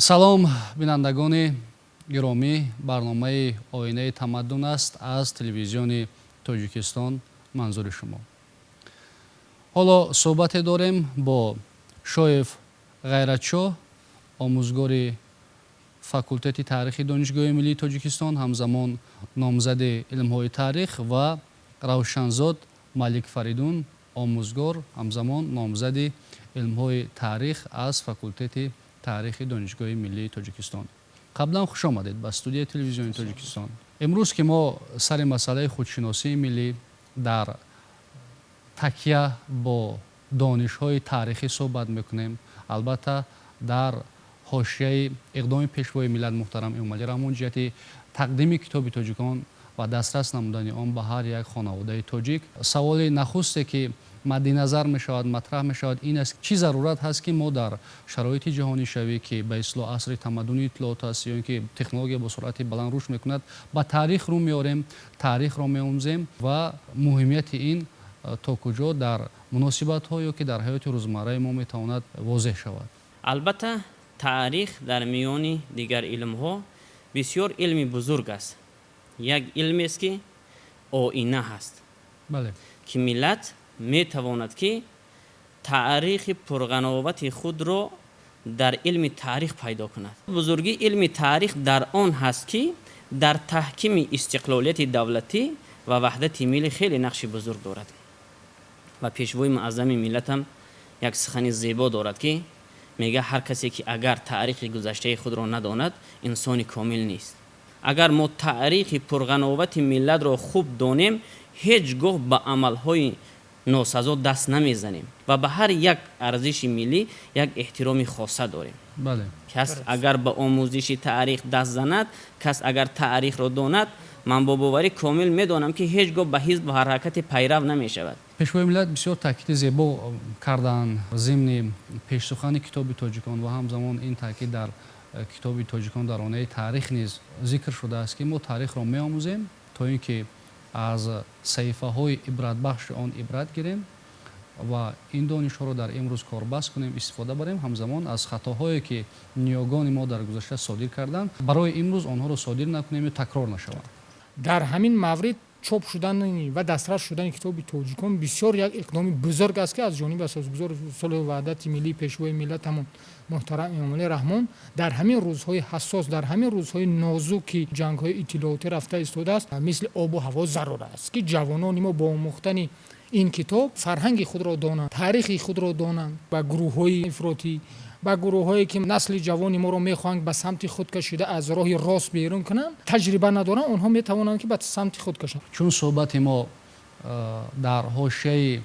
Салом, бинандагони гиромӣ. Барномаи «Оинаи тамаддун» аст аз Телевизиони Тоҷикистон манзури шумо. Ҳоло суҳбате дорем бо Шоев Ғайратшоҳ, омӯзгори факултети таърихи Донишгоҳи миллии Тоҷикистон, ҳамзамон номзади илмҳои таърих, ва Равшанзод Маликфаридун, омӯзгор, ҳамзамон номзади илмҳои таърих аз факултети таърихи Донишгоҳи миллии Тоҷикистон. Қаблан хуш омадед ба студияи Телевизиони Тоҷикистон. Имрӯз ки мо сари масъалаи худшиносии миллӣ дар такя бо донишҳои таърихӣ суҳбат мекунем, албатта, дар ҳошияи иқдоми Пешвои миллат муҳтарам Эмомалӣ Раҳмон ҷиҳати тақдими китоби «Тоҷикон» ва дастрас намудани он ба ҳар як хонаводаи тоҷик, саволи нахусте ки мадди назар мешавад, матраҳ мешавад, ин аст: чӣ зарурат ҳаст, ки мо дар шароити ҷаҳонишавӣ, ки ба истилоҳ асри тамаддуни иттилоот аст ё ин ки технология бо суръати баланд рушд мекунад, ба таърих рӯ меорем, таърихро меомӯзем ва муҳимияти ин то куҷо дар муносибатҳо ё ки дар ҳаёти рӯзмарраи мо метавонад возеҳ шавад? Албатта, таърих дар миёни дигар илмҳо бисёр илми бузург аст. Як илмест, ки оина ҳаст, ки миллат метавонад, ки таърихи пурғановати худро дар илми таърих пайдо кунад. Бузургии илми таърих дар он ҳаст, ки дар таҳкими истиқлолияти давлатӣ ва ваҳдати миллӣ хеле нақши бузург дорад. Ва Пешвои муаззами миллатам як сухани зебо дорад, ки мега: «Ҳар касе ки агар таърихи гузаштаи худро надонад, инсони комил нест». Агар мо таърихи пурғановати миллатро хуб донем, ҳеҷ гоҳ ба амалҳои носазо даст намезанем ва ба ҳар як арзиши миллӣ як эҳтироми хоса дорем. Кас агар ба омӯзиши таърих даст занад, кас агар таърихро донад, ман бо боварӣ комил медонам, ки ҳеҷ гоҳ ба ҳизбу ҳаракати пайрав намешавад. Пешвои миллат бисёр таъкиди зебо карданд зимни пешсухани китоби «Тоҷикон» ва ҳамзамон ин таъкид дар китоби «Тоҷикон» дар оинаи таърих низ зикр шудааст, ки мо таърихро меомӯзем, то ин ки аз саҳифаҳои ибратбахши он ибрат гирем ва ин донишҳоро дар имрӯз корбаст кунем, истифода барем, ҳамзамон аз хатоҳое, ки ниёгони мо дар гузашта содир карданд, барои имрӯз онҳоро содир накунем ё такрор нашаванд. Дар ҳамин маврид чоп шудани ва дастрас шудани китоби «Тоҷикон» бисёр як иқдоми бузург аст, ки аз ҷониби асосгузори сулҳу ваҳдати миллӣ, Пешвои миллатамон муҳтарам Эмомалӣ Раҳмон дар ҳамин рӯзҳои ҳассос, дар ҳамин рӯзҳои нозук, ки ҷангҳои иттилоотӣ рафта истодааст, мисли обу ҳаво зарур аст, ки ҷавонони мо бо омӯхтани ин китоб фарҳанги худро донанд, таърихи худро донанд. Ба гурӯҳҳои ифротӣ, ба гурӯҳҳое, ки насли ҷавони моро мехоҳанд ба самти худ кашида, аз роҳи рост берун кунанд, таҷриба надоранд, онҳо метавонанд, ки ба самти худ кашанд. Чун суҳбати мо дар ҳошияи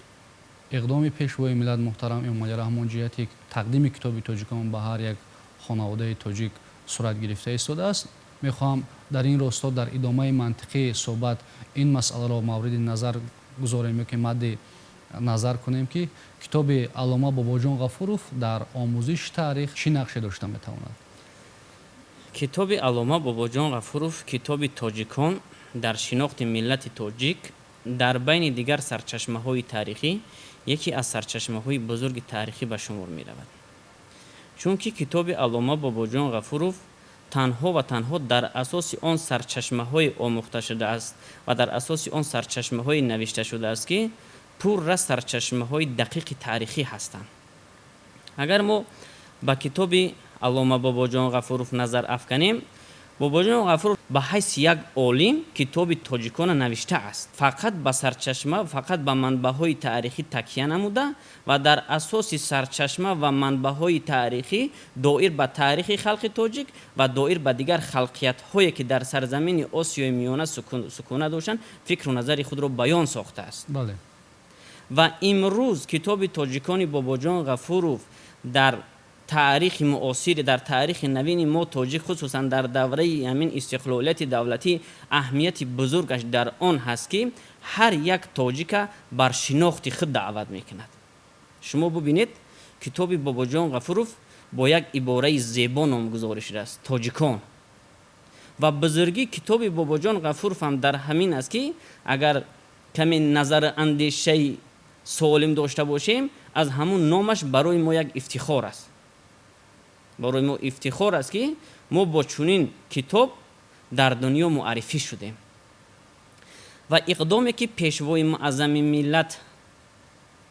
иқдоми Пешвои миллат муҳтарам Эмомалӣ Раҳмон ҷиҳати тақдими китоби «Тоҷикон» ба ҳар як хонаводаи тоҷик сурат гирифта истодааст, мехоҳам дар ин росто, дар идомаи мантиқии суҳбат, ин масъаларо мавриди назар гузорем ё ки мадди назар кунем, ки китоби аллома Бобоҷон Ғафуров дар омӯзиши таърих чӣ нақше дошта метавонад? Китоби аллома Бобоҷон Ғафуров, китоби «Тоҷикон», дар шинохти миллати тоҷик дар байни дигар сарчашмаҳои таърихӣ яке аз сарчашмаҳои бузурги таърихӣ ба шумор меравад, чунки китоби аллома Бобоҷон Ғафуров танҳо ва танҳо дар асоси он сарчашмаҳое омӯхта шудааст ва дар асоси он сарчашмаҳое навишта шудааст, ки пурра сарчашмаҳои дақиқи таърихӣ ҳастанд. Агар мо ба китоби аллома Бобоҷон Ғафуров назар афканем, Бобоҷон Ғафуров ба ҳайси як олим китоби «Тоҷикона» навиштааст, фақат ба сарчашма, фақат ба манбаъҳои таърихӣ такя намуда ва дар асоси сарчашма ва манбаъҳои таърихӣ доир ба таърихи халқи тоҷик ва доир ба дигар халқиятҳое, ки дар сарзамини Осиёи Миёна сукунат доштанд, фикру назари худро баён сохтааст. Ва имрӯз китоби «Тоҷикони» Бобоҷон Ғафуров дар таърихи муосири, дар таърихи навини мо тоҷик, хусусан дар давраи ҳамин истиқлолияти давлатӣ, аҳамияти бузургаш дар он ҳаст, ки ҳар як тоҷика бар шинохти худ даъват мекунад. Шумо бубинед, китоби Бобоҷон Ғафуров бо як ибораи зебо номгузорӣ шудааст: «Тоҷикон». Ва бузургии китоби Бобоҷон Ғафуров ҳам дар ҳамин аст, ки агар каме назару андешаи солим дошта бошем, аз ҳамун номаш барои мо як ифтихор аст. Барои мо ифтихор аст, ки мо бо чунин китоб дар дунё муаррифӣ шудем. Ва иқдоме, ки Пешвои Муаззами миллат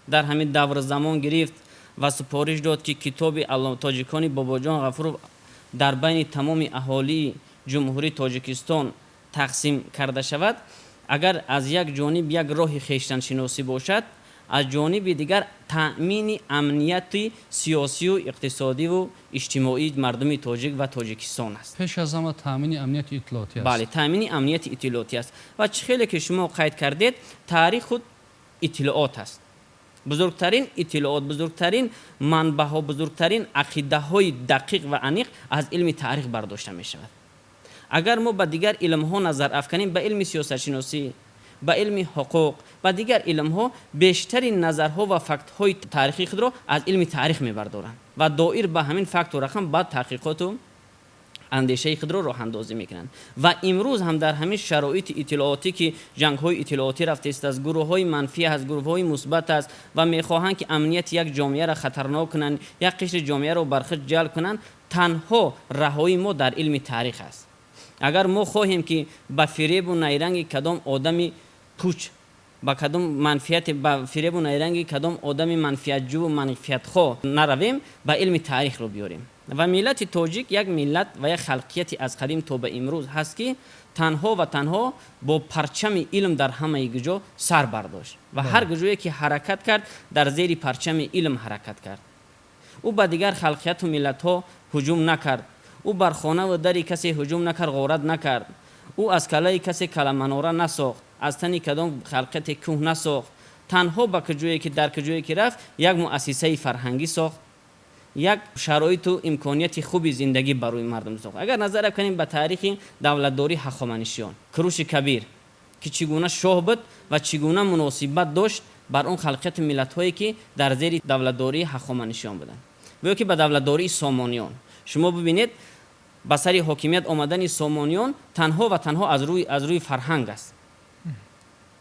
дар ҳамин давру замон гирифт ва супориш дод, ки китоби Тоҷикони Бобоҷон Ғафуров дар байни тамоми аҳолии Ҷумҳурии Тоҷикистон тақсим карда шавад, агар аз як ҷониб як роҳи хештаншиносӣ бошад, аз ҷониби дигар таъмини амнияти сиёсию иқтисодиву иҷтимоии мардуми тоҷик ва Тоҷикистон аст. Пеш аз ҳама таъмини амнияти иттилоотӣ аст. Бале, таъмини амнияти иттилоотӣ аст. Ва чӣ хеле ки шумо қайд кардед, таърих худ иттилоот аст. Бузургтарин иттилоот, бузургтарин манбаъҳо, бузургтарин ақидаҳои дақиқ ва аниқ аз илми таърих бардошта мешавад. Агар мо ба дигар илмҳо назар афканем, ба илми сиёсатшиносӣ, ба илми ҳуқуқ, ба дигар илмҳо, бештари назарҳо ва фактҳои таърихии худро аз илми таърих мебардоранд ва доир ба ҳамин факту рақам баъд таҳқиқоту андешаи худро роҳандозӣ мекунанд. Ва имрӯз ҳам дар ҳамин шароити иттилоотӣ, ки ҷангҳои иттилоотӣ рафтааст, гурӯҳҳои манфӣ ҳаст, гурӯҳҳои мусбат аст ва мехоҳанд, ки амнияти як ҷомеаро хатарнок кунанд, як қишри ҷомеаро бар худ ҷалб кунанд, танҳо раҳоии мо дар илми таърих аст. Агар мо хоҳем, ки ба фиребу найранги кадом одами пуч, ба кадом манфиате, ба фиребу найранги кадом одами манфиатҷӯву манфиатхоҳ наравем, ба илми таърихро биёрем. Ва миллати тоҷик як миллат ва як халқияти аз қадим то ба имрӯз ҳаст, ки танҳо ва танҳо бо парчами илм дар ҳамаи ҷо сар бардошт ва ҳар ҷое ки ҳаракат кард, дар зери парчами илм ҳаракат кард. Ӯ ба дигар халқияту миллатҳо ҳуҷум накард, ӯ бар хонаву дари касе ҳуҷум накард, ғорат накард, ӯ аз калаи касе каламанора насохт, аз тани кадом халқияте кӯҳ насохт. Танҳо ба куҷое ки дар куҷое ки рафт, як муассисаи фарҳангӣ сохт, як шароиту имконияти хуби зиндагӣ барои мардум сохт. Агар назар афканем ба таърихи давлатдории Ҳахоманишиён, Куруши Кабир, ки чӣ гуна шоҳ буд ва чӣ гуна муносибат дошт бар он халқияти миллатҳое, ки дар зери давлатдории Ҳахоманишиён буданд, ё ки ба давлатдории Сомониён, шумо бибинед, ба сари ҳокимият омадани Сомониён танҳо ва танҳо аз рӯи фарҳанг аст,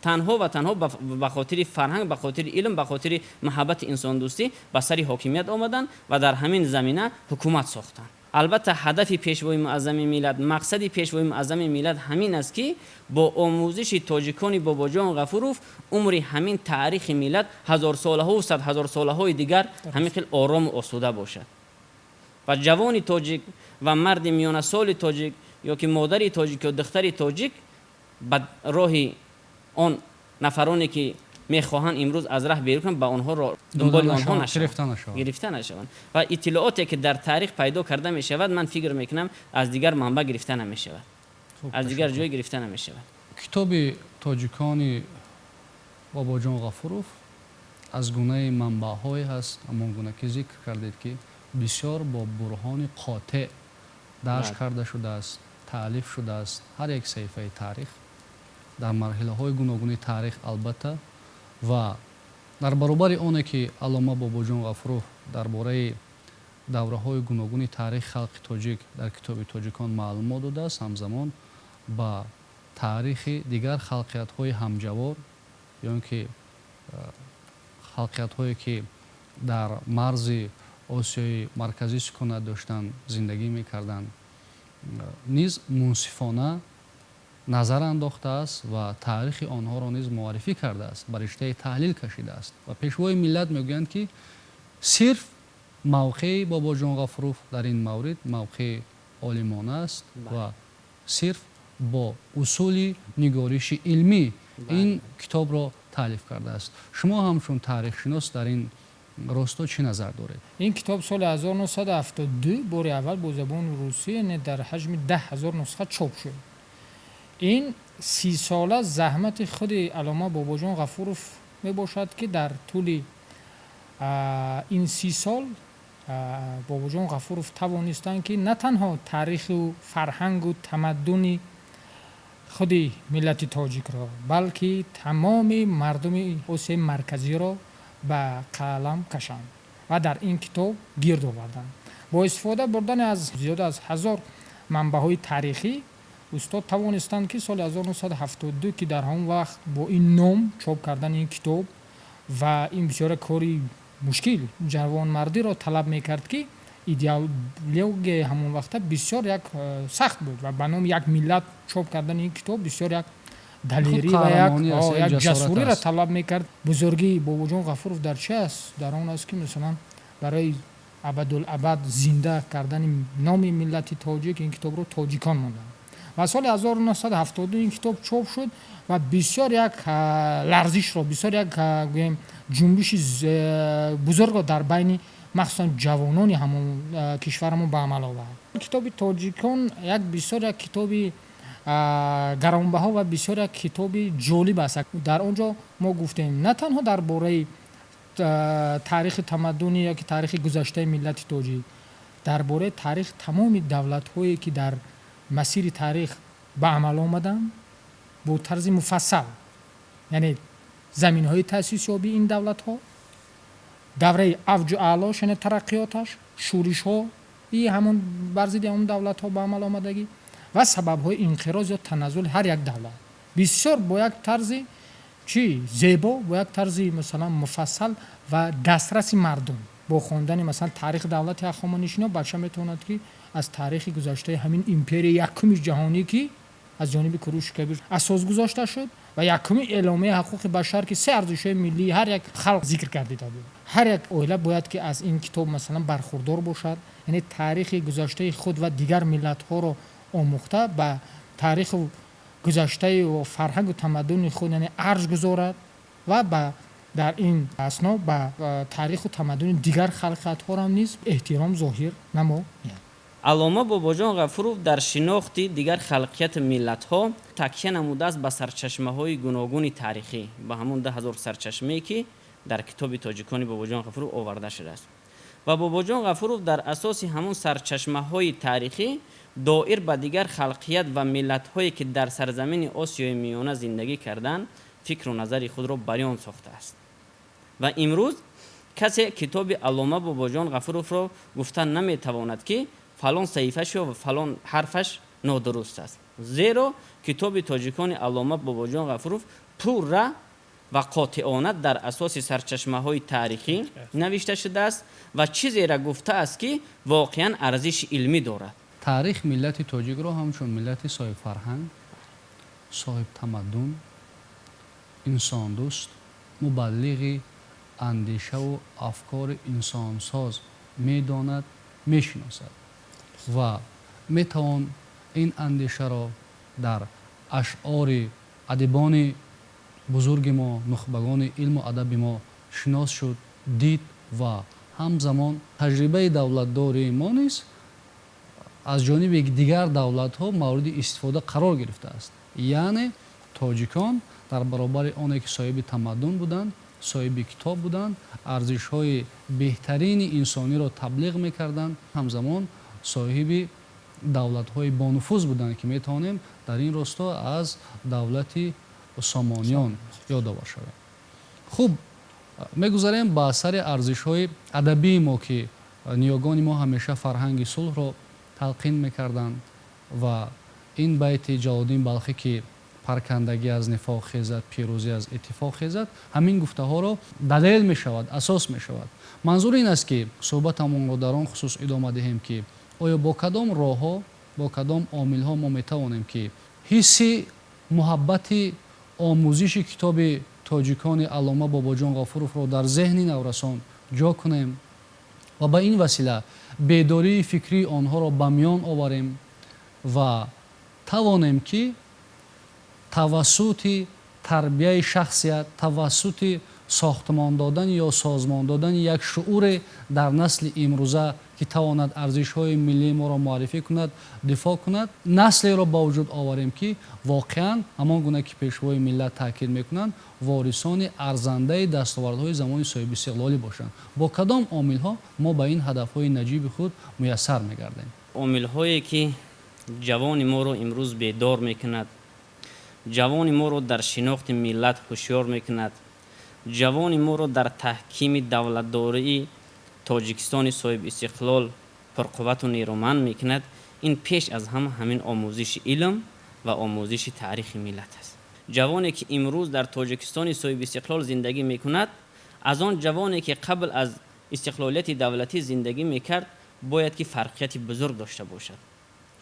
танҳо ва танҳо ба хотири фарҳанг, ба хотири илм, ба хотири маҳаббати инсондӯстӣ ба сари ҳокимият омаданд ва дар ҳамин замина ҳукумат сохтанд. Албатта, ҳадафи Пешвои Муаззами миллат, мақсади Пешвои Муаззами миллат ҳамин аст, ки бо омӯзиши Тоҷикони Бобоҷон Ғафуров умри ҳамин таърихи миллат ҳазорсолаҳову садҳазорсолаҳои дигар ҳамин хел орому осуда бошад ва ҷавони тоҷик ва марди миёнасоли тоҷик ё ки модари тоҷик ё духтари тоҷик ба роҳи он нафароне, ки мехоҳанд имрӯз аз раҳ берун кунанд, ба онҳо дунболи онҳо нашаванд, гирифта нашаванд. Ва иттилооте, ки дар таърих пайдо карда мешавад, ман фикр мекунам, аз дигар манбаъ гирифта намешавад, аз дигар ҷой гирифта намешавад. Китоби Тоҷикони Бобоҷон Ғафуров аз гунаи манбаъҳое ҳаст, ҳамон гуна ки зикр кардед, ки бисёр бо бурҳони қотеъ дарҷ карда шудааст, таълиф шудааст. Ҳар як саҳифаи таърих дар марҳилаҳои гуногуни таърих, албатта, ва дар баробари оне ки аллома Бобоҷон Ғафуров дар бораи давраҳои гуногуни таърихи халқи тоҷик дар китоби Тоҷикон маълумот додааст, ҳамзамон ба таърихи дигар халқиятҳои ҳамҷавор ё ин ки халқиятҳое, ки дар марзи Осиёи Марказӣ сукунат доштанд, зиндагӣ мекарданд, низ мунсифона назар андохтааст ва таърихи онҳоро низ муаррифӣ кардааст, ба риштаи таҳлил кашидааст. Ва Пешвои миллат мегӯянд, ки сирф мавқеи Бобоҷон Ғафуров дар ин маврид мавқеи олимона аст ва сирф бо усули нигориши илмӣ ин китобро таълиф кардааст. Шумо ҳамчун таърихшинос дар ин росто чӣ назар доред? Ин китоб соли 1972 бори аввал бо забони русӣ, яъне дар ҳаҷми 10 000 нусха чоп шуд. Ин 30 сола заҳмати худи аллома Бобоҷон Ғафуров мебошад, ки дар тӯли ин 30 сол Бобоҷон Ғафуров тавонистанд, ки на танҳо таъриху фарҳангу тамаддуни худи миллати тоҷикро, балки тамоми мардуми Осиёи Марказиро ба қалам кашанд ва дар ин китоб гирд оварданд. Бо истифода бурдани аз зиёда аз 1000 манбаъҳои таърихӣ устод тавонистанд, ки соли 1972, ки дар ҳамон вақт бо ин ном чоп кардани ин китоб ва ин бисёре кори мушкил, ҷавонмардиро талаб мекард, ки Идеологияи ҳамон вақта бисёр як сахт буд ва ба номи як миллат чоп кардани ин китоб бисёр як далерӣ ва як ҷасуриро талаб мекард. Бузургии Бобоҷон Ғафуров дар чи аст? Дар он аст, ки, масалан, барои абадулабад зинда кардани номи миллати тоҷик ин китобро «Тоҷикон» монданд ва соли 1972 ин китоб чоп шуд ва бисёр як ларзишро, бисёр як, гӯем, ҷунбиши бузургро дар байни махсусан ҷавонони ҳамон кишварамон ба амал овард. Китоби «Тоҷикон» як бисёр як китоби гаронбаҳо ва бисёр як китоби ҷолиб аст. Дар он ҷо мо гуфтем, на танҳо дар бораи таърихи тамаддуни яки таърихи гузаштаи миллати тоҷик, дар бораи таърихи тамоми давлатҳое, ки дар масири таърих ба амал омаданд, бо тарзи муфассал, яъне заминҳои таъсисёбии ин давлатҳо, давраи авҷу аълош, яъне тараққиёташ, шӯришҳои ҳамон бар зидди ҳамон давлатҳо ба амал омадагӣ ва сабабҳои инқироз ё таназзули ҳар як давлат, бисёр бо як тарзи чӣ зебо, бо як тарзи, масалан, муфассал ва дастраси мардум. Бо хондани, масалан, таърихи давлати Ҳахоманишино бача метавонад, ки аз таърихи гузаштаи ҳамин империяи якуми ҷаҳонӣ, ки аз ҷониби Куруши Кабир асос гузошта шуд ва якуми эъломияи ҳуқуқи башар, ки се арзишҳои миллии ҳар як халқ зикр гардида буд. Ҳар як оила бояд, ки аз ин китоб, масалан, бархурдор бошад, яъне таърихи гузаштаи худ ва дигар миллатҳоро омӯхта, ба таъриху гузаштаю фарҳангу тамаддуни худ, яъне, арҷ гузорад ва ба дар ин асно ба таъриху тамаддуни дигар халқиятҳоро низ эҳтиром зоҳир намояд. Аллома Бобоҷон Ғафуров дар шинохти дигар халқияти миллатҳо такя намудааст ба сарчашмаҳои гуногуни таърихӣ, ба ҳамон 10 000 сарчашмае, ки дар китоби «Тоҷикони» Бобоҷон Ғафуров оварда шудааст. Ва Бобоҷон Ғафуров дар асоси ҳамон сарчашмаҳои таърихӣ доир ба дигар халқият ва миллатҳое, ки дар сарзамини Осиёи Миёна зиндагӣ карданд, фикру назари худро баён сохтааст. Ва имрӯз касе китоби аллома Бобоҷон Ғафуровро гуфта наметавонад, ки фалон саҳифаш ё фалон ҳарфаш нодуруст аст, зеро китоби «Тоҷикони» аллома Бобоҷон Ғафуров пурра ва қотеона дар асоси сарчашмаҳои таърихӣ навишта шудааст ва чизеро гуфтааст, ки воқеан арзиши илмӣ дорад. Таърих миллати тоҷикро ҳамчун миллати соҳибфарҳанг, соҳибтамаддун, инсондӯст, мубаллиғи андешаву афкори инсонсоз медонад, мешиносад ва метавон ин андешаро дар ашъори адибони бузурги мо, нухбагони илму адаби мо шинос шуд, дид ва ҳамзамон таҷрибаи давлатдории мо низ аз ҷониби дигар давлатҳо мавриди истифода қарор гирифтааст. Яъне тоҷикон дар баробари оне ки соҳиби тамаддун буданд, соҳиби китоб буданд, арзишҳои беҳтарини инсониро таблиғ мекарданд, ҳамзамон соҳиби давлатҳои бонуфуз буданд, ки метавонем дар ин росто аз давлати Сомониён ёдовар шавем. Хуб, мегузарем ба сари арзишҳои адабии мо, ки ниёгони мо ҳамеша фарҳанги сулҳро талқин мекарданд ва ин байти Ҷалолиддин Балхӣ, ки паркандагӣ аз нифоқ хезад, пирӯзӣ аз иттифоқ хезад, ҳамин гуфтаҳоро далел мешавад, асос мешавад. Манзур ин аст, ки суҳбатамонро дар он хусус идома диҳем, ки оё бо кадом роҳҳо, бо кадом омилҳо мо метавонем, ки ҳисси муҳаббати омӯзиши китоби «Тоҷикони» аллома Бобоҷон Ғофуровро дар зеҳни наврасон ҷо кунем ва ба ин васила бедории фикрии онҳоро ба миён оварем ва тавонем, ки тавассути тарбияи шахсият, тавассути сохтмон додани ё созмон додани як шууре дар насли имрӯза, ки тавонад арзишҳои миллии моро муаррифӣ кунад, дифоъ кунад, наслеро ба вуҷуд оварем, ки воқеан ҳамон гуна ки пешвои миллат таъкид мекунанд, ворисони арзандаи дастовардҳои замони соҳибистиқлолӣ бошанд. Бо кадом омилҳо мо ба ин ҳадафҳои наҷиби худ муяссар мегардем? Омилҳое, ки ҷавони моро имрӯз бедор мекунад, ҷавони моро дар шинохти миллат ҳушёр мекунад, ҷавони моро дар таҳкими давлатдории Тоҷикистони соҳибистиқлол пурқуввату нерӯманд мекунад, ин пеш аз ҳама ҳамин омӯзиши илм ва омӯзиши таърихи миллат аст. Ҷавоне, ки имрӯз дар Тоҷикистони соҳибистиқлол зиндагӣ мекунад, аз он ҷавоне, ки қабл аз истиқлолияти давлатӣ зиндагӣ мекард, Бояд ки фарқияти бузург дошта бошад,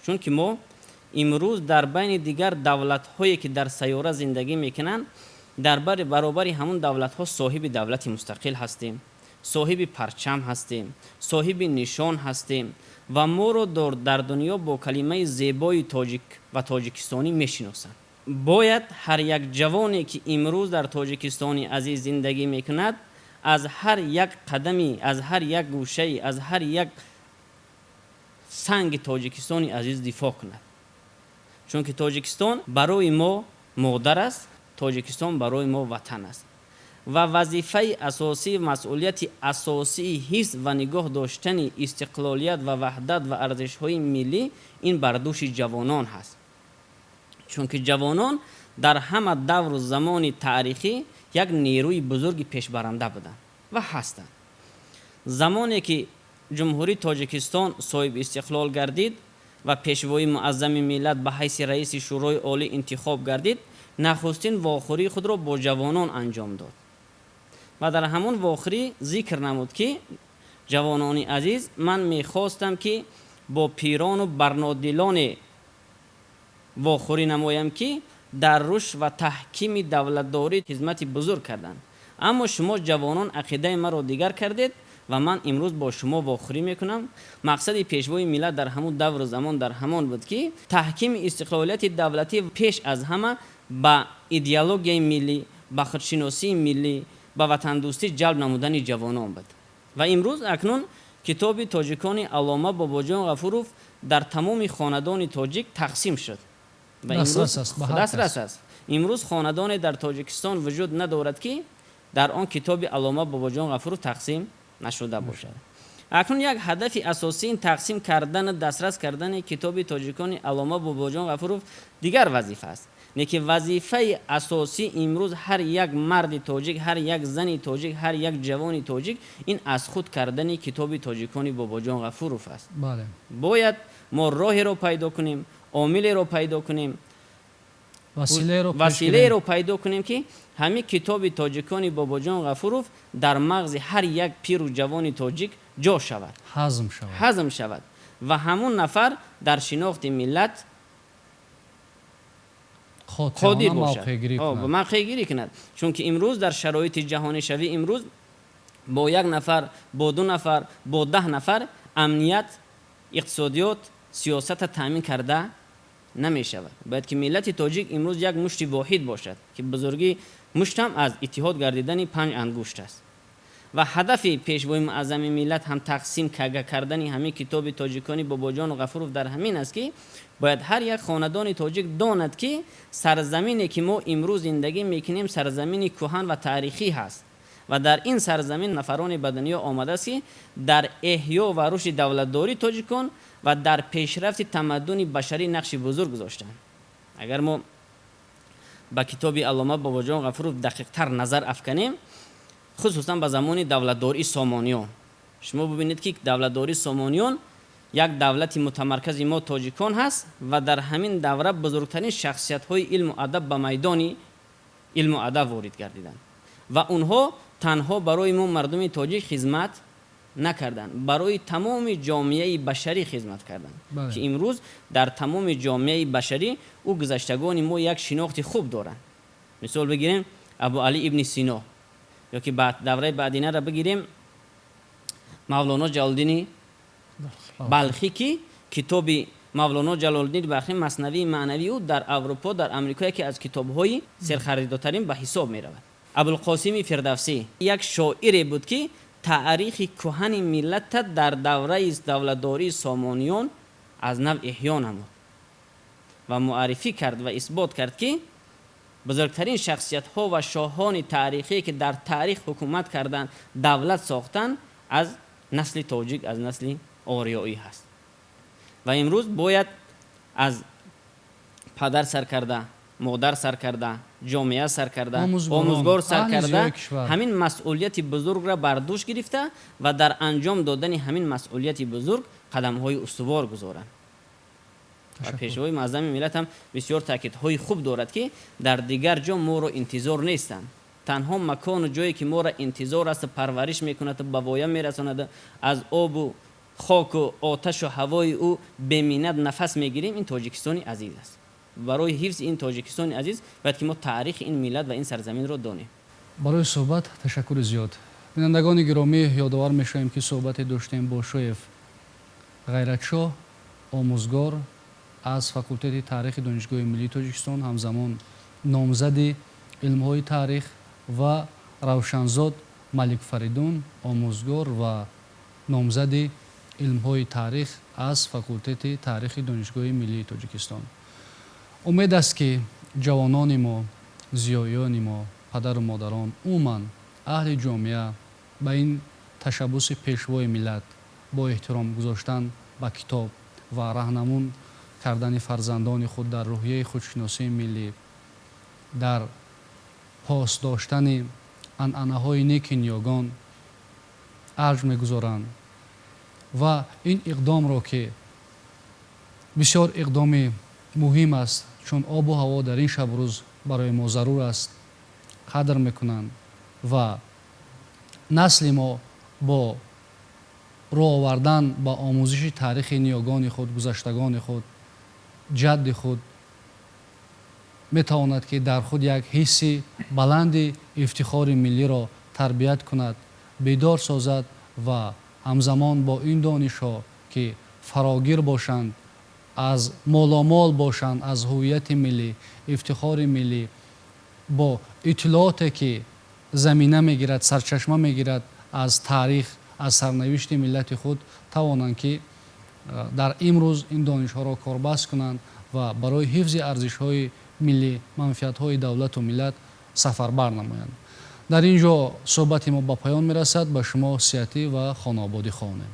чунки мо имрӯз дар байни дигар давлатҳое, ки дар сайёра зиндагӣ мекунанд, дар баробари ҳамун давлатҳо соҳиби давлати мустақил ҳастем, соҳиби парчам ҳастем, соҳиби нишон ҳастем ва моро дар дунё бо калимаи зебои тоҷик ва тоҷикистонӣ мешиносанд. Бояд ҳар як ҷавоне, ки имрӯз дар Тоҷикистони азиз зиндагӣ мекунад, аз ҳар як қадами, аз ҳар як гӯшаи, аз ҳар як санги Тоҷикистони азиз дифоъ кунад, чунки Тоҷикистон барои мо модар аст, Тоҷикистон барои мо ватан аст ва вазифаи асосӣ, масъулияти асосии ҳифз ва нигоҳ доштани истиқлолият ва ваҳдат ва арзишҳои миллӣ ин бар дӯши ҷавонон ҳаст, чунки ҷавонон дар ҳама давру замони таърихӣ як нерӯи бузурги пешбаранда буданд ва ҳастанд. Замоне ки Ҷумҳурии Тоҷикистон соҳиби истиқлол гардид ва пешвои муаззами миллат ба ҳайси раиси Шӯрои Олӣ интихоб гардид, нахустин вохӯрии худро бо ҷавонон анҷом дод ва дар ҳамон вохӯрӣ зикр намуд, ки ҷавонони азиз, ман мехостам, ки бо пирону барнодилоне вохӯрӣ намоям, ки дар рушд ва таҳкими давлатдорӣ хизмати бузург карданд, аммо шумо ҷавонон ақидаи маро дигар кардед ва ман имрӯз бо шумо вохӯрӣ мекунам. Мақсади пешвои миллат дар ҳамон давру замон дар ҳамон буд, ки таҳкими истиқлолияти давлатӣ пеш аз ҳама ба идеологияи миллӣ, ба худшиносии миллӣ, ба ватандӯстӣ ҷалб намудани ҷавонон буд. Ва имрӯз акнун китоби тоҷикони Аллома Бобоҷон Ғафуров дар тамоми хонадони тоҷик тақсим шуд. Дастрас аст. Имрӯз хонадоне дар Тоҷикистон вуҷуд надорад, ки дар он китоби Аллома Бобоҷон Ғафуров тақсим нашуда бошад. Акнун як ҳадафи асосии ин тақсим кардану дастрас кардани китоби тоҷикони Аллома Бобоҷон Ғафуров дигар вазифа аст, лекин вазифаи асосӣ имрӯз ҳар як марди тоҷик, ҳар як зани тоҷик, ҳар як ҷавони тоҷик ин аз худ кардани китоби тоҷикони Бобоҷон Ғафуров аст. Бояд мо роҳеро пайдо кунем, омилеро пайдо кунем, василаеро пайдо кунем, ки ҳамин китоби тоҷикони Бобоҷон Ғафуров дар мағзи ҳар як пиру ҷавони тоҷик ҷо шавад, ҳазм шавад ва ҳамун нафар дар шинохти миллат қодир бошад, мавқеъгирӣ кунад. Чунки имрӯз дар шароити ҷаҳонишавӣ имрӯз бо як нафар, бо ду нафар, бо 10 нафар амният, иқтисодиёт, сиёсата таъмин карда намешавад. Бояд ки миллати тоҷик имрӯз як мушти воҳид бошад, ки бузургии муштам аз иттиҳод гардидани 5 ангушт аст. Ва ҳадафи пешвои муаззами миллат ҳам тақсим кардани ҳамин китоби тоҷикони Бобоҷону Ғафуров дар ҳамин аст, ки бояд ҳар як хонадони тоҷик донад, ки сарзамине, ки мо имрӯз зиндагӣ мекунем, сарзамини кӯҳан ва таърихӣ ҳаст ва дар ин сарзамин нафароне ба дунё омадааст, ки дар эҳё ва рушди давлатдории тоҷикон ва дар пешрафти тамаддуни башарӣ нақши бузург гузоштанд. Агар мо ба китоби Аллома Бобоҷон Ғафуров дақиқтар назар афканем, хусусан ба замони давлатдории Сомониён, шумо бубинед, ки давлатдории Сомониён як давлати мутамаркази мо тоҷикон ҳаст ва дар ҳамин давра бузургтарин шахсиятҳои илму адаб ба майдони илму адаб ворид гардиданд ва онҳо танҳо барои мо мардуми тоҷик хизмат накарданд, барои тамоми ҷомеаи башарӣ хизмат карданд, ки имрӯз дар тамоми ҷомеаи башарӣ ӯ гузаштагони мо як шинохти хуб доранд. Мисол бигирем Абу Али ибни Сино ё ки давраи баъдинаро бигирем Мавлоно Ҷалолиддини Балхӣ, ки китоби Мавлоно Ҷалолиддини Балхӣ, Маснавии маънавии ӯ дар Аврупо, дар Амрико яке аз китобҳои серхаридотарин ба ҳисоб меравад. Абулқосими Фирдавсӣ як шоире буд, ки таърихи кӯҳани миллата дар давраи давлатдории Сомониён аз нав эҳё намуд ва муаррифӣ кард ва исбот кард, ки бузургтарин шахсиятҳо ва шоҳони таърихие, ки дар таърих ҳукумат карданд, давлат сохтанд, аз насли тоҷик, аз насли ориёӣ ҳаст. Ва имрӯз бояд аз падар сар карда, модар сар карда, ҷомеа сар карда, омӯзгор сар карда ҳамин масъулияти бузургро бар дӯш гирифта ва дар анҷом додани ҳамин масъулияти бузург қадамҳои устувор гузоранд. Ва пешвои муаззами миллат ҳам бисёр таъкидҳои хуб дорад, ки дар дигар ҷо моро интизор нестанд. Танҳо макону ҷое, ки моро интизор аст, парвариш мекунад, ба воя мерасонад, аз обу хоку оташу ҳавои ӯ беминнат нафас мегирем, ин Тоҷикистони азиз аст. Барои ҳифзи ин Тоҷикистони азиз бояд ки мо таърихи ин миллат ва ин сарзаминро донем. Барои суҳбат ташаккури зиёд. Бинандагони гиромӣ, ёдовар мешавем, ки суҳбате доштем бо Шоев Ғайратшоҳ, омӯзгор аз факултети таърихи Донишгоҳи миллии Тоҷикистон, ҳамзамон номзади илмҳои таърих, ва Равшанзод Маликфаридун, омӯзгор ва номзади илмҳои таърих аз факултети таърихи Донишгоҳи миллии Тоҷикистон. Умед аст, ки ҷавонони мо, зиёиёни мо, падару модарон, умуман аҳли ҷомеа ба ин ташаббуси пешвои миллат бо эҳтиром гузоштан ба китоб ва раҳнамун кардани фарзандони худ дар рӯҳияи худшиносии миллӣ, дар пос доштани анъанаҳои неки ниёгон арҷ мегузоранд ва ин иқдомро, ки бисёр иқдоми муҳим аст, чун обу ҳаво дар ин шабу рӯз барои мо зарур аст, қадр мекунанд ва насли мо бо рӯ овардан ба омӯзиши таърихи ниёгони худ, гузаштагони худ, ҷадди худ метавонад, ки дар худ як ҳисси баланди ифтихори миллиро тарбият кунад, бедор созад ва ҳамзамон бо ин донишҳо, ки фарогир бошанд, аз моломол бошанд аз ҳуввияти миллӣ, ифтихори миллӣ, бо иттилооте, ки замина мегирад, сарчашма мегирад аз таърих, аз сарнавишти миллати худ, тавонанд, ки дар имрӯз ин донишҳоро корбаст кунанд ва барои ҳифзи арзишҳои миллӣ, манфиатҳои давлату миллат сафарбар намоянд. Дар ин ҷо суҳбати мо ба поён мерасад. Ба шумо сиҳатӣ ва хонаободӣ хоҳонем.